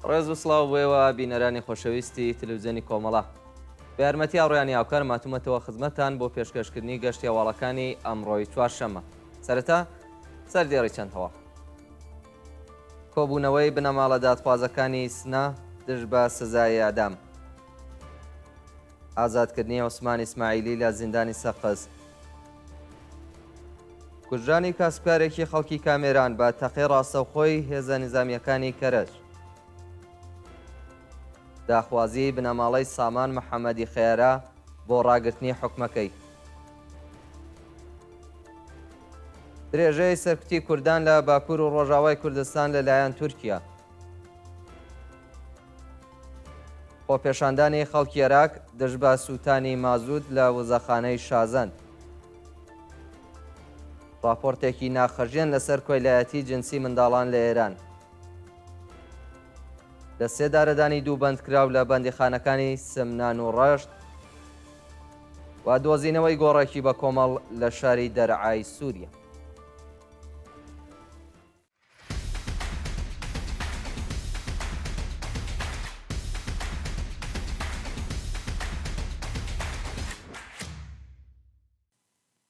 ڕێز و سڵاو بۆ ئێوە بینەرانی خۆشەویستی تلویزیۆنی کۆمەڵە. بە یارمەتی هاوڕێیانی هاوکارم هاتوومەتەوە خزمەتتان بۆ پێشکەشکردنی گەشتی هەواڵەکانی ئەمڕۆی چوارشەممە. سەرەتا سەردێڕی چەند هەواڵ. کۆبوونەوەی بنەماڵە دادخوازەکانی سنە دژ بە سزای ئێعدام. ئازادکردنی عوسمان ئیسماعیلی لە زیندانی سەقز. کوژرانی کاسبکارێکی خەڵکی کامێران بە تەقەی ڕاستەوخۆی هێزە نیزامییەکانی کەرەج. داخوازیی بنەماڵەی سامان محەمەدی خەیارە بۆ ڕاگرتنی حوکمەکەی. درێژەی سەرکوتی کوردان لە باکوور و ڕۆژاوای کوردستان لە لایەن تورکیا. خۆپێشاندانی خەڵکی ئەراک دژ بە سووتانی مازوت لە وزەخانەی شازەند. ڕاپۆرتێکی ناخهەژێن لەسەر کۆیلایەتی جنسی منداڵان لە ئێران. لە سێدارەدانی دوو بەندکراو لە بەندیخانەکانی سمنان و ڕەشت و دۆزینەوەی گۆڕێکی بەکۆمەڵ لە شاری دەرعای سووریا.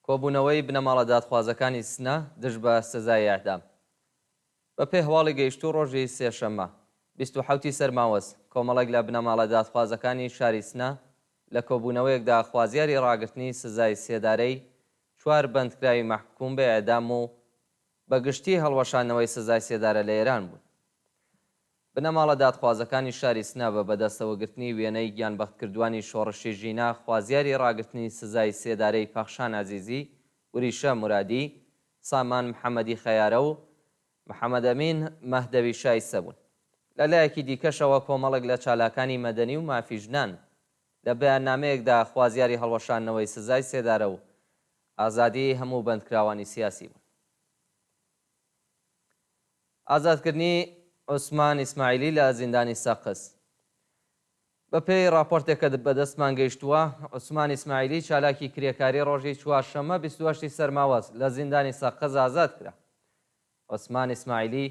کۆبوونەوەی بنەماڵە دادخوازەکانی سنە دژ بە سزای ئێعدام. بە پێی هەواڵی گەیشتوو ڕۆژی سێشەممە 27 ی سەرماوەز کۆمەڵێک لە بنەماڵە دادخوازەکانی شاری سنە لە کۆبوونەوەیەکدا خوازیاری ڕاگرتنی سزای سێدارەی چوار بەندکراوی مەحکووم بە ئێعدام و بە گشتی هەڵوەشاندنەوەی سزای سێدارە لە ئێران بوون. بنەماڵە دادخوازەکانی شاری سنە بە بەدەستەوەگرتنی وێنەی گیانبەختکردووانی شۆڕشی ژینا خوازیاری ڕاگرتنی سزای سێدارەی پەخشان عەزیزی، وریشە مورادی، سامان محەمەدی خەیارە و محەمەدئەمین مەهدەوی شایستە بوون. لە لایەکی دیکەشەوە کۆمەڵێک لە چالاکانی مەدەنی و مافی ژنان لە بەیاننامەیەکدا خوازیاری هەڵوەشاندنەوەی سزای سێدارە و ئازادیی هەموو بەندکراوانی سیاسی بوون. ئازادکردنی عوسمان ئیسماعیلی لە زیندانی سەقز. بەپێی ڕاپۆرتێک کە بەدەستمان گەیشتووە، عوسمان ئیسماعیلی چالاکی کرێکاری ڕۆژی چوارشەممە 28 ی سەرماوەز لە زیندانی سەقز ئازاد کرا. عوسمان ئیسماعیلی،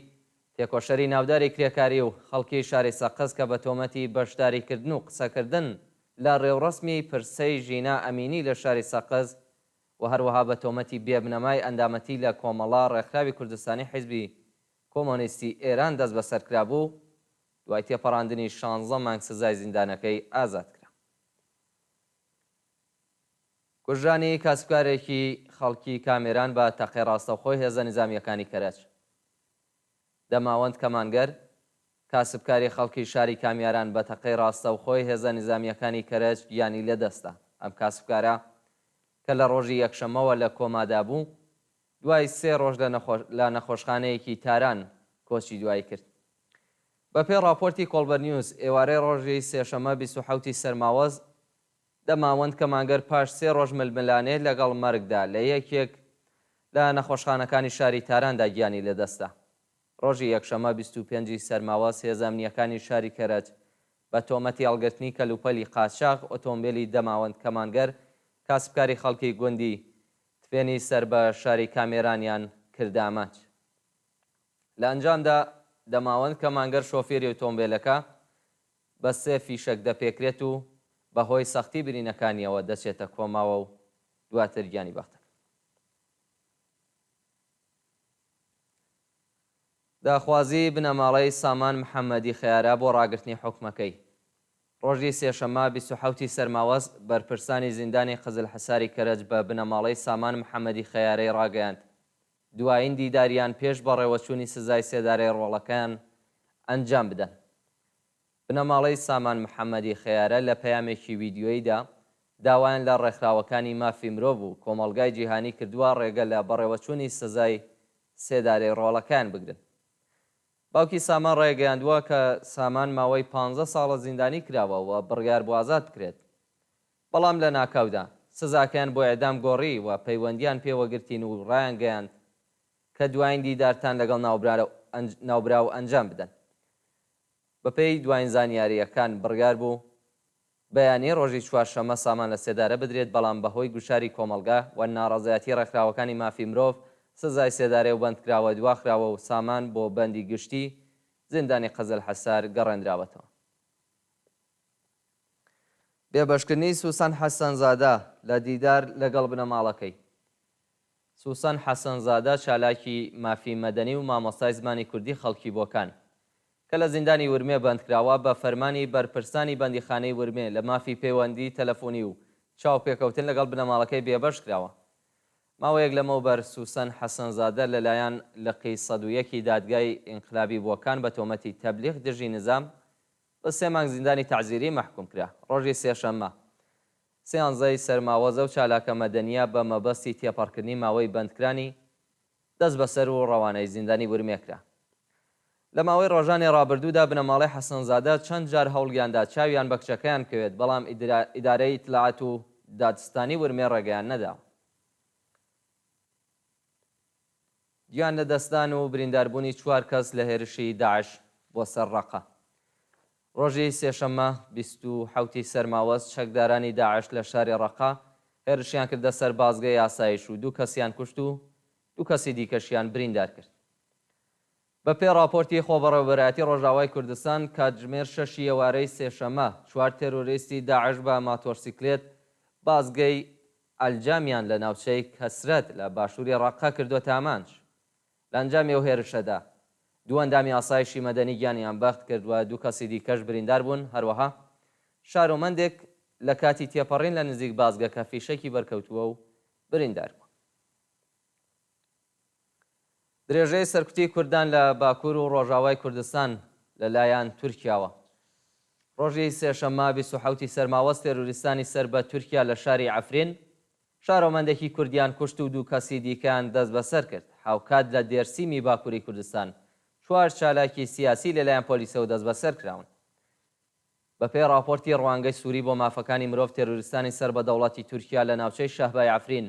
تێکۆشەری ناوداری کرێکاری و خەڵکی شاری سەقز کە بە تۆمەتی بەشداریکردن و قسەکردن لە ڕێوڕەسمی پرسەی ژینا ئەمینی لە شاری سەقز و هەروەها بە تۆمەتی بێبنەمای ئەندامەتی لە کۆمەڵە ڕێکخراوی کوردستانی حیزبی کۆمۆنیستی ئێران دەستبەسەر کرابوو، دوای تێپەڕاندنی شانزە مانگ سزای زیندانەکەی ئازاد کرا. کوژرانی کاسبکارێکی خەڵکی کامێران بە تەقەی ڕاستەوخۆی هێزە نیزامییەکانی کەرەج. دەماوەند کەمانگەر، کاسبکاری خەڵکی شاری کامیاران بە تەقەی ڕاستەوخۆی هێزە نیزامییەکانی کەرەج گیانی لەدەستدا. ئەم کاسبکارە کە لە ڕۆژی یەکشەممەوە لە کۆمادا بوو، دوای سێ ڕۆژ لە لە نەخۆشخانەیەکی تاران کۆچی دوایی کرد. بەپێی ڕاپۆرتی کۆڵبەرنیوز، ئێوارەی ڕۆژی سێشەممە 27 ی سەرماوەز، دەماوەند کەمانگەر پاش سێ ڕۆژ ململانێ لەگەڵ مەرگدا لە یەکێک لە نەخۆشخانەکانی شاری تاراندا گیانی لەدەستدا. ڕۆژی یەکشەممە 25 ی سەرماوەز هێزە ئەمنییەکانی شاری کەرەج بە تۆمەتی هەڵگرتنی کەلوپەلی قاچاخ ئۆتۆمبێلی دەماوەند کەمانگەر کاسبکاری خەڵکی گوندی تفێنی سەر بە شاری کامێرانیان کردە ئامانج. لە ئەنجامدا دەماوەند کەمانگەر شۆفێری ئۆتۆمبێلەکە بە سێ فیشەک دەپێکرێت و بەهۆی سەختی برینەکانییەوە دەچێتە کۆماوە و دواتر گیانی بەخت دەکات. داخوازی بنەماڵەی سامان محەمەدی خەیارە بۆ ڕاگرتنی حوکمەکەی. ڕۆژی سێشەممە 27 ی سەرماوەز بەرپرسانی زیندانی قزلحەساری کەرەج بە بنەماڵەی سامان محەمەدی خەیارەی ڕاگەیاند دوایین دیداریان پێش بەڕێوەچوونی سزای سێدارەی ڕۆڵەکەیان ئەنجام بدەن. بنەماڵەی سامان محەمەدی خەیارە لە پەیامێکی ویدیۆییدا داوایان لە ڕێکخراوەکانی مافی مرۆڤ و کۆمەڵگای جیهانی کردووە ڕێگە لە بەڕێوەچوونی سزای سێدارەی ڕۆڵەکەیان بگرن. باوکی سامان ڕایگەیاندووە کە سامان ماوەی پانزە ساڵە زیندانی کراوە و بڕیار بوو ئازاد بکرێت، بەڵام لەناکاودا سزاکەیان بۆ ئێعدام گۆڕی و پەیوەندییان پێوەگرتین و ڕایانگەیاند کە دوایین دیدارتان لەگەڵ ناوبراو ئەنجام بدەن. بەپێی دواین زانیارییەکان بڕیار بوو بەیانی ڕۆژی چوارشەممە سامان لە سێدارە بدرێت، بەڵام بەهۆی گوشاری کۆمەڵگە و ناڕەزایەتی ڕێکخراوەکانی مافی مرۆڤ سزای سێدارەی و بەندکراوە دواخراوە و سامان بۆ بەندی گشتی. زیندانی قزلحەسار گەڕێندراوەتەوە. بێبەشکردنی سوسەن حەسەنزادە لە دیدار لەگەڵ بنەماڵەکەی. سوسەن حەسەنزادە چالاکی مافی مەدەنی و مامۆستای زمانی کوردی خەڵکی بۆکان، کە لە زیندانی ورمێ بەندکراوە، بە فەرمانی بەرپرسانی بەندیخانەی ورمێ لە مافی پەیوەندی تەلەفۆنی و چاوپێکەوتن لەگەڵ بنەماڵەکەی بێبەش کراوە. ماوەیەک لەمەوبەر سوسەن حەسەنزادە لەلایەن لقی 101 ی دادگای ئینقلابی بۆکان بە تۆمەتی تەبلیغ دژی نزام بە سێ مانگ زیندانی تەعزیری مەحکوم کرا. ڕۆژی سێشەممە سیانزەی سەرماوەز ئەو چالاکە مەدەنییە بە مەبەستی تێپەڕکردنی ماوەی بەندکرانی دەستبەسەر و ڕەوانەی زیندانی ورمێ کرا. لە ماوەی ڕۆژانی ڕابردوودا بنەماڵەی حەسەنزادە چەند جار هەوڵیان دا چاویان بە کچەکەیان بکەوێت، بەڵام ئیدارەی ئیتلاعات و دادستانی ورمێ ڕێگەیان نەداوە. گیان لەدەستدان و برینداربوونی چوار کەس لە هێرشی داعش بۆ سەر ڕەقە. ڕۆژی سێشەممە 27 ی سەرماوەز چەکدارانی داعش لە شاری ڕەقە هێرشیان کردە سەر بازگەی ئاسایش و دوو کەسیان کوشت و دوو کەسی دیکەشیان بریندار کرد. بەپێی ڕاپۆرتی خۆبەڕێوەبەرایەتی ڕۆژئاوای کوردستان، کاتژمێر شەشی ئێوارەی سێشەممە چوار تێرۆریستی داعش بە ماتۆرسیکلێت بازگەی ئەلجامیان لە ناوچەی کەسرەت لە باشووری ڕەققە کردۆتە ئامانج. لە ئەنجامی ئەو هێرشەدا دوو ئەندامی ئاسایشی مەدەنی گیانیان بەخت کرد و دوو کەسی دیکەش بریندار بوون، هەروەها شارۆمەندێک لە کاتی تێپەڕین لە نزیک بازگەکە فیشەکی بەرکەوتووە و بریندار بووە. درێژەی سەرکوتی کوردان لە باکوور و ڕۆژاوای کوردستان لە لایان تورکیاوە. ڕۆژی سێشەممە 27 ی سەرماوەز تێرۆریستانی سەر بە تورکیا لە شاری عەفرین شارۆمەندێکی کوردیان کوشت و دوو کەسی دیکەیان دەستبەسەر کرد. هاوکات لە دێرسیمی باکووری کوردستان چوار چالاکی سیاسی لە لایەن پۆلیسەوە دەستبەسەر کراون. بە پێی ڕاپۆرتی ڕوانگەی سووری بۆ مافەکانی مرۆڤ تێرۆریستانی سەر بە دەوڵەتی تورکیا لە ناوچەی شەهبای عەفرین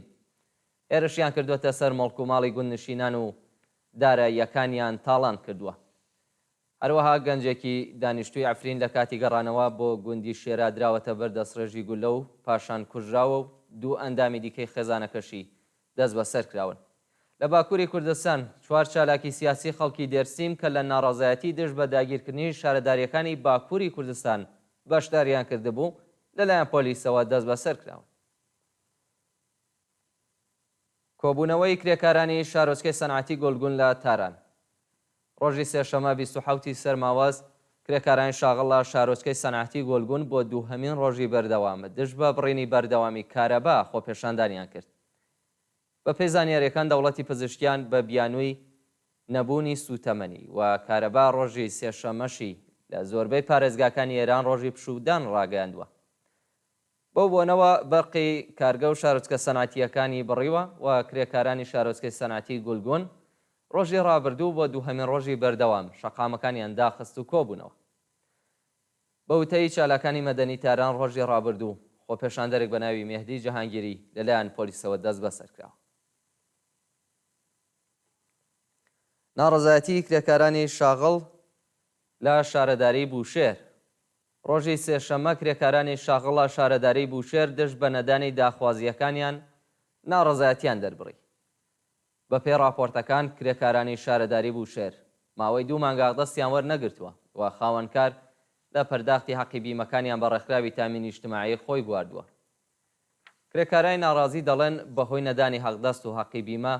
هێرشیان کردووەتە سەر موڵک و ماڵی گوندنشینان و داراییەکانیان تاڵان کردووە. هەروەها گەنجێکی دانیشتووی عەفرین لە کاتی گەڕانەوە بۆ گوندی شێرا دراوەتە بەر دەستڕێژی گوللە و پاشان کوژراوە و دوو ئەندامی دیکەی خێزانەکەشی دەستبەسەر کراون. لە باکووری کوردستان، چوار چالاکی سیاسی خەڵکی دێرسیم کە لە ناڕەزایەتی دژ بە داگیرکردنی شارەدارییەکانی باکووری کوردستان بەشدارییان کردبوو، لەلایەن پۆلیسەوە دەستبەسەر کراون. کۆبوونەوەی کرێکارانی شارۆچکەی سەنعەتی گۆلگون لە تاران. ڕۆژی سێشەممە 27 ی سەرماوەز، کرێکارانی شاغڵ لە شارۆچکەی سەنعەتی گۆلگون بۆ دووهەمین ڕۆژی بەردەوام دژ بە بڕینی بەردەوامی کارەبا خۆپێشاندانیان کرد. بەپێی زانیارییەکان دەوڵەتی پزیشکیان بە بیانووی نەبوونی سووتەمەنی و کارەبا ڕۆژی سێشەممەشی لە زۆربەی پارێزگاکانی ئێران ڕۆژی پشوودان ڕاگەیاندووە. بەو بۆنەوە بەرقی کارگە و شارۆچکە سەنعەتییەکانی بڕیوە و کرێکارانی شارۆچکەی سەنعەتیی گولگون ڕۆژی ڕابردوو بۆ دووهەمین ڕۆژی بەردەوام شەقامەکانیان داخست و کۆبوونەوە. بە وتەی چالاکانی مەدەنی تاران ڕۆژی ڕابردوو خۆپێشاندەرێک بە ناوی مێهدی جەهانگیری لەلایەن پۆلیسەوە دەستبەسەر کراوە. ناڕەزایەتیی کرێکارانی شاغڵ لە شارەداریی بوشێهر ڕۆژی سێشەممە کرێکارانی شاغڵ لە شارەداریی بوشێهر دژ بە نەدانی داخوازییەکانیان ناڕەزایەتییان دەربڕی. بەپێی ڕاپۆرتەکان کرێکارانی شارەداریی بوشێهر ماوەی دوو مانگە ئاقدەستیان وەرنەگرتووە و خاوەنکار لە پەرداختی حەقی بیمەکانیان بە ڕێکخراوی تامینی ئیجتماعی خۆی بواردووە. کرێکارانی ناڕازی دەڵێن بەهۆی نەدانی حەقدەست و حەقی بیمە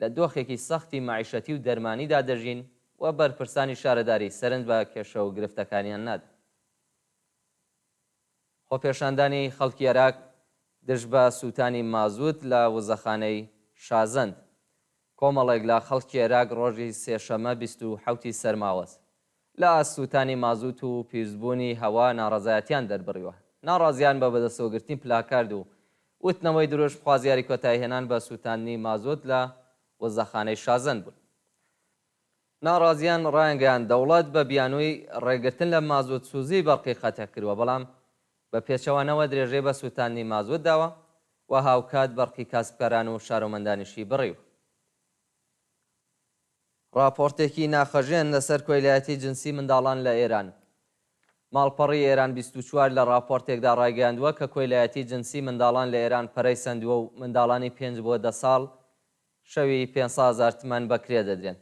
لە دۆخێکی سەختی مەعیشەتی و دەرمانیدا دەژین و بەرپرسانی شارەداری سەرنج بە کێشە و گرفتەکانیان نادەن. خۆپێشاندانی خەڵکی ئەراک دژ بە سووتانی مازوت لە وزەخانەی شازەند کۆمەڵێک لە خەڵکی ئێراق ڕۆژی سێشەممە 27 ی سەرماوەز لە ئاست سووتانی مازوت و پیسبوونی هەوا ناڕەزایەتیان دەربڕیوە. ناڕازیان بە بەدەستەوەگرتنی پلاکارد و وتنەوەی دروشم خوازیاری کۆتاییهێنان بە سووتاندنی مازوت لە وزەخانەی شازەند بوون. ناڕازیان ڕایانگەیاند دەوڵەت بە بیانووی ڕێگرتن لە مازوتسوزی بەرقی قەتع کردووە، بەڵام بە پێچەوانەوە درێژەی بە سووتاندنی مازوت داوە و هاوکات بەرقی کاسبکاران و شارۆمەندانیشی بڕیوە. ڕاپۆرتێکی ناخهەژێن لەسەر کۆیلایەتی جنسی منداڵان لە ئێران. ماڵپەڕی ئێران 24 لە ڕاپۆرتێکدا ڕایگەیاندووە کە کۆیلایەتی جنسی منداڵان لە ئێران پەرەی سەندووە و منداڵانی پێنج بۆ دە ساڵ شەوی 500 هەزار تمەن بە کرێ دەدرێن.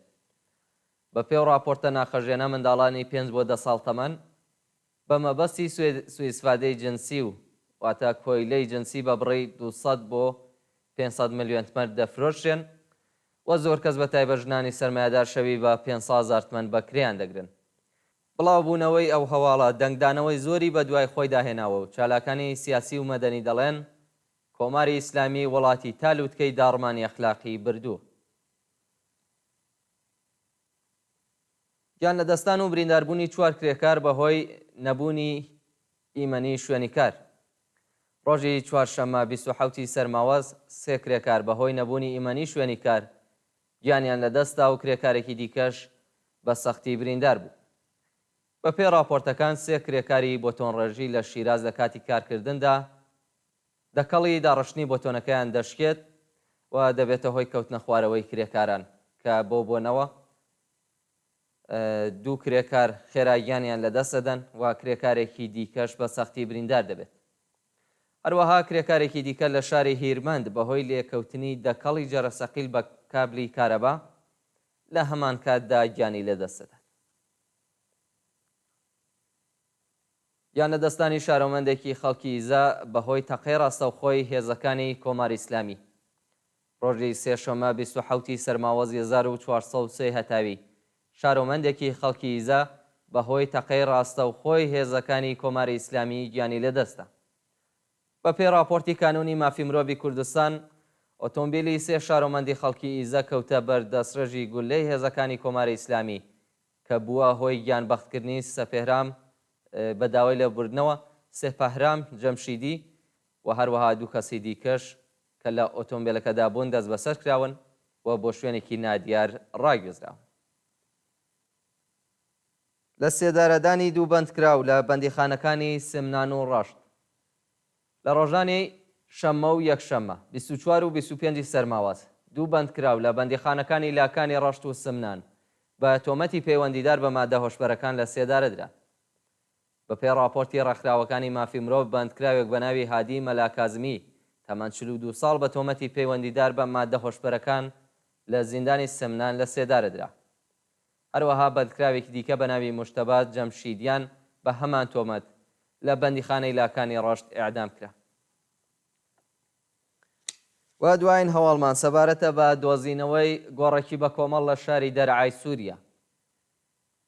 بە پێو ڕاپۆرتە ناخهەژێنە منداڵانی پێنج بۆ دە ساڵ تەمەن بە مەبەستی سوئیسفادەی جنسی و واتە کۆیلەی جنسی بە بڕی 200 بۆ 500 ملیۆن تمەن دەفرۆشرێن و زۆر کەس بە تایبەت ژنانی سەرمایەدار شەوی بە 500 هەزار تمەن بە کرێیان دەگرن. بڵاوبوونەوەی ئەو هەواڵە دەنگدانەوەی زۆری بە دوای خۆیدا هێناوە و چالاکانی سیاسی و مەدەنی دەڵێن کۆماری ئیسلامی وڵاتی تا لوتکەی داڕمانی ئەخلاقی بردووە. گیانلەدەستان و برینداربوونی چوار کرێکار بەهۆی نەبوونی ئیمەنی شوێنی کار. ڕۆژی چوارشەممە 27 ی سەرماوەز سێ کرێکار بەهۆی نەبوونی ئیمەنی شوێنی کار گیانیان لەدەستدا و کرێکارێکی دیکەش بە سەختی بریندار بوو. بەپێی ڕاپۆرتەکان سێ کرێکاری بۆتۆنڕێژی لە شیراز لە کاتی کارکردندا دەکەڵی داڕشتنی بۆتۆنەکەیان دەشکێت و دەبێتە هۆی کەوتنە خوارەوەی کرێکاران کە بەو بۆنەوە دوو کرێکار خێرا گیانیان لەدەست دەدەن و کرێکارێکی دیکەش بە سەختی بریندار دەبێت. هەروەها کرێکارێکی دیکە لە شاری هیرمەند بەهۆی لێکەوتنی دەکەڵی جەرەسەقیل بە کابلی کارەبا لە هەمانکاتدا گیانی لەدەست دەدات. گیانلەدەستدانی شارۆمەندێکی خەڵکی ئیزە بەهۆی تەقەی ڕاستەوخۆی هێزەکانی کۆماری ئیسلامی ڕۆژی سێشەممە 27 ی سەرماوەزی 1403 هەتاوی شارۆمەندێکی خەڵکی ئیزە بەهۆی تەقەی ڕاستەوخۆی هێزەکانی کۆماری ئیسلامی گیانی لەدەستدا. بەپێی ڕاپۆرتی کانوونی مافی مرۆڤی کوردستان، ئۆتۆمبیلی سێ شارۆمەندی خەڵکی ئیزە کەوتە بەر دەستڕێژی گوللەی هێزەکانی کۆماری ئیسلامی کە بووە هۆی گیانبەختکردنی سەپێهرام بە داوای لێبوردنەوە سێپەهرام جەمشیدی و هەروەها دوو کەسی دیکەش کە لە ئۆتۆمبێلەکەدا بوون دەستبەسەر کراون و بۆ شوێنێکی نادیار ڕاگوێزراون. لە سێدارەدانی دوو بەندکراو لە بەندیخانەکانی سمنان و ڕەشت لە ڕۆژانی شەممە و یەکشەممە 24 و 25 ی سەرماوەز، دوو بەندکراو لە بەندیخانەکانی لاکانی ڕەشت و سمنان بە تۆمەتی پەیوەندیدار بە مادە هۆشبەرەکان لە سێدارە دران. بەپێی ڕاپۆرتی ڕێکخراوەکانی مافی مرۆڤ بەندکراوێک بە ناوی هادی مەلا کازمی تەمەن 42 ساڵ بە تۆمەتی پەیوەندیدار بە مادە هۆشبەرەکان لە زیندانی سمنان لە سێدارە درا. هەروەها بەندکراوێکی دیکە بە ناوی موجتەبا جەمشیدیان بە هەمان تۆمەت لە بەندیخانەی لاکانی ڕەشت ئێعدام کرا. و دوایین هەواڵمان سەبارەتە بە دۆزینەوەی گۆڕێکی بەکۆمەڵ لە شاری دەرعای سووریا.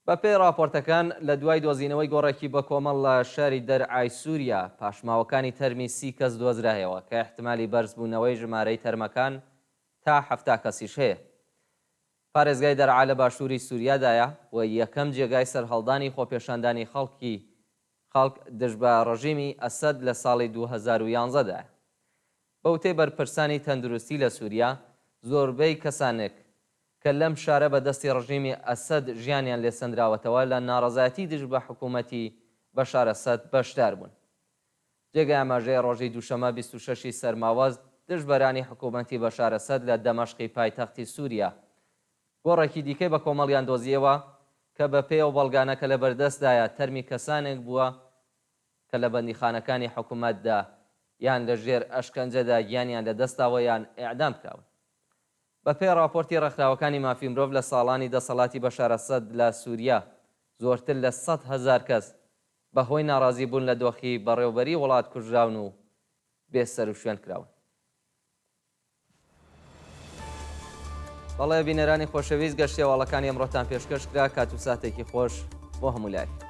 بەپێی ڕاپۆرتەکان، لە دوای دۆزینەوەی گۆڕێکی بەکۆمەڵ لە شاری دەرعای سووریا، پاشماوەکانی تەرمی سی کەس دۆزرایەوە کە ئیحتمالی بەرزبوونەوەی ژمارەی تەرمەکان تا 70 کەسیش هەیە. پارێزگای دەرعا لە باشووری سووریادایە و یەکەم جێگای سەرهەڵدانی خۆپێشاندانی خەڵکی خەڵک دژ بە ڕژیمی ئەسەد لە ساڵی 2011 دایە. بە وتەی بەرپرسانی تەندروستی لە سووریا، زۆربەی کەسانێک کە لەم شارە بە دەستی ڕژیمی ئەسەد ژیانیان لێ سەندراوەتەوە لە ناڕەزایەتی دژ بە حکوومەتی بەشار ئەسەد بەشدار بوون. جێگای ئاماژەیە ڕۆژی دووشەمە 26 ی سەرماوەز دژبەرانی حکوومەتی بەشار ئەسەد لە دەمەشقی پایتەختی سووریا گۆڕێکی دیکەی بە کۆمەڵیان دۆزییەوە کە بە پێی ئەو بەڵگانە کە لە بەردەستدایە تەرمی کەسانێک بووە کە لە بەندیخانەکانی حکوومەتدا یان لە ژێر ئەشکەنجەدا گیانیان لە دەستداوە یان ئێعدام کراون. بە پێی ڕاپۆرتی ڕێکخراوەکانی مافی مرۆڤ لە ساڵانی دەسەڵاتی بەشار ئەسەد لە سووریا زۆرتر لە 100,000 کەس بە هۆی ناڕازی بوون لە دۆخی بەڕێوبەریی وڵات کوژراون و بێ سەروشوێن کراون. بەڵێ بینەرانی خۆشەویست گەشتی هەواڵەکانی ئەمڕۆتان پێشکەش کرا کات و ساتێکی خۆش بۆ هەموو لایەک.